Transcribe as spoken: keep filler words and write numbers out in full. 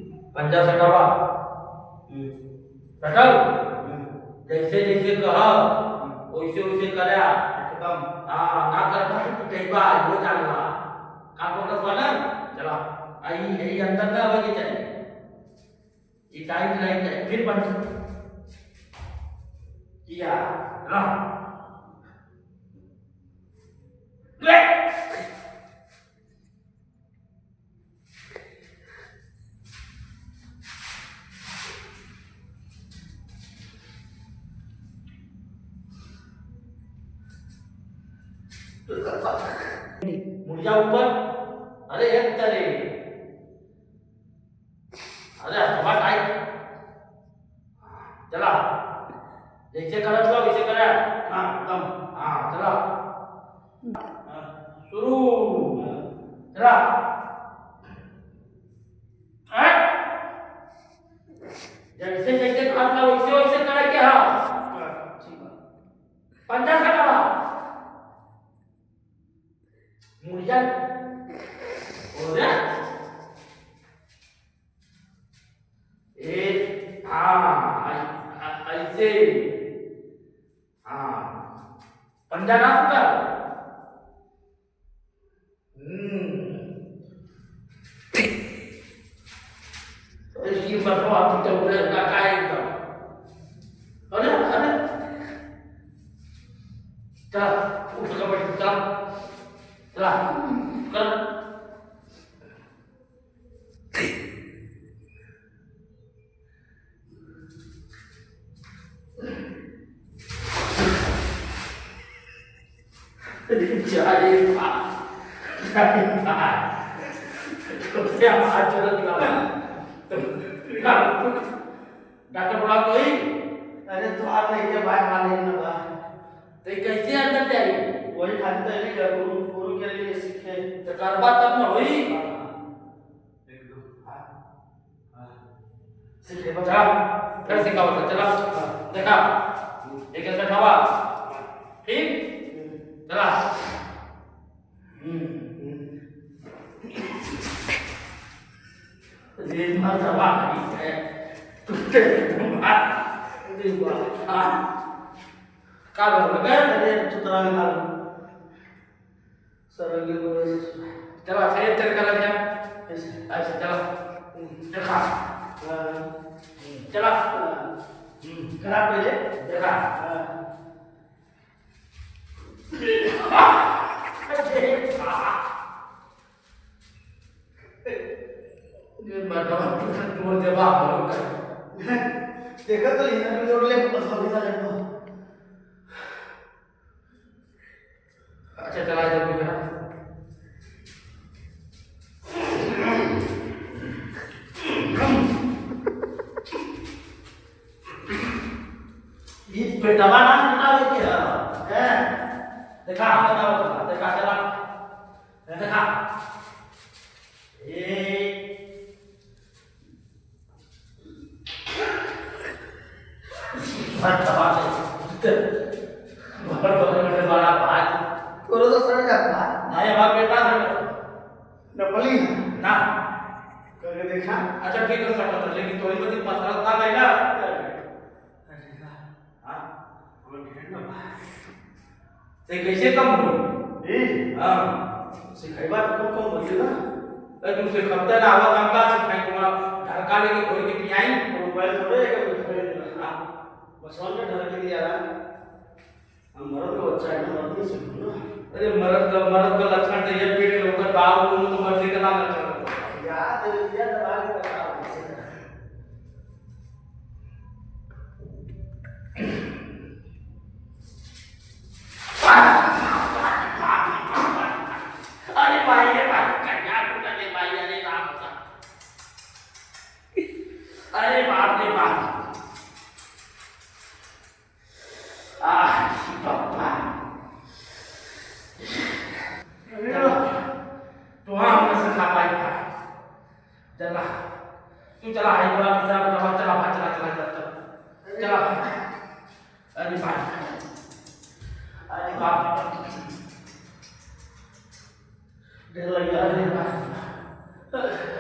पंजा सटावा। हम्म। सटल? हम्म। जैसे जैसे कहा, हम्म। वैसे वैसे करा। एकदम। हाँ, ना करबा तो पिटैबा, यो जान ला। का बोलत बा ना? चला। आ, ई, ई अंदर ना आवे के चाहिए। ई टाइट रहे के चाहिए। फिर बंद। किया। रहा। ले। मुड़िया ऊपर। अरे, एक तरे। अरे, हथवा टाइट। चला। जैसे करत हुआ, वैसे करा। हाँ, एकदम। हाँ, चला। हाँ, शुरू। चला। हाँ? जैसे, जैसे करत हुआ, वैसे, वैसे करे के हाँ। पंजा सटावा। मुड़िया। हो गया? ए, हाँ, ऐ-, ऐ-, ऐसे। हाँ। पंजा ना फूटा। हम्म। अरे, ये मरवा, तू तो उधर का, का एकदम। अरे, अरे। चल, उठ के बैठ, चल। चला, चल। अरे भाई, भाई, भाई। तो क्या बात चल रही है? तो क्या डॉक्टर बुला कोई? अरे, तोहार लइके बाय माने न बा। तो ई कैसे अंदर जाई? वही खातिर तो अइली है, गुरु, गुरु के लिए सीखे। तो करबा तब न होई। हाँ। एक, दो, हाँ। हाँ। सीखे बा। चला, फिर सिखावा था, चला। हाँ। देखा, एक ऐसा ठावा। ठीक? चला। हम्म। ये मर्दवा नहीं है। तू तो एकदम बात। अरे वाह। हाँ। का बोल रहे? अरे, चुतरा निकाल। सर, ये बोल रहे। चला, फिर तेरे करा दिया। ऐसे। ऐसे, चला। देखा। हाँ। चला। हाँ। हम्म। करा पहले। देखा। हाँ। ये मर्दवा तू तो तोड़ देबा हम लोग का। देखा तो इधर भी जोड़ ले, बस अभी ना लेबो। अच्छा, चला इधर भी करा। ये पेटवा ना निकाले के है, हैं? देखा, हम बताओ, देखा, चला। देखा। ए। बड़ा बात है। बड़ा, बड़ा, बड़ा, बड़ा बात। तोरो तो सड़ जात बा। नहीं, हमार पेट ना सड़ जात। नपली? ना। करके देखा। अच्छा, ठीक है, सड़ जात, लेकिन तोरी बदी पसरत ना गई ना। अरे वाह। हाँ, वो ढेर ना बा। से कैसे कम होई? ए? हाँ। सिखाइबा तो कौन कौन बोलिए ना? अरे तू सिखबते ना, आवा काम का सिखाई तुम्हारा? ढरका लेके घोर के पियाई? मोबाइल थोड़े है कि कोई खरीद लेगा। हाँ। बस और क्या ढरके दिया रहा? हम मर्द का बच्चा है ना, मर्द नहीं सीखो ना। अरे मर्द का, मर्द का लक्षण तो ये पेट के ऊपर बाव को तो मर्दे का नाम लक्षण होता है। याद है, याद है, बात है, बात है। अरे भाई, अरे भाई, कन्या को, अरे भाई, अरे राम का। अरे बाप रे बाप। आह, बापा। अरे तो हम न सिखा पाई था। चला, तू चला, आई बड़ा पिज्जा बनावा, चला भाई, चला, चला, चला, चला। चला भाई। अरे भाई। अरे बाप। डर लग गया। अरे भाई।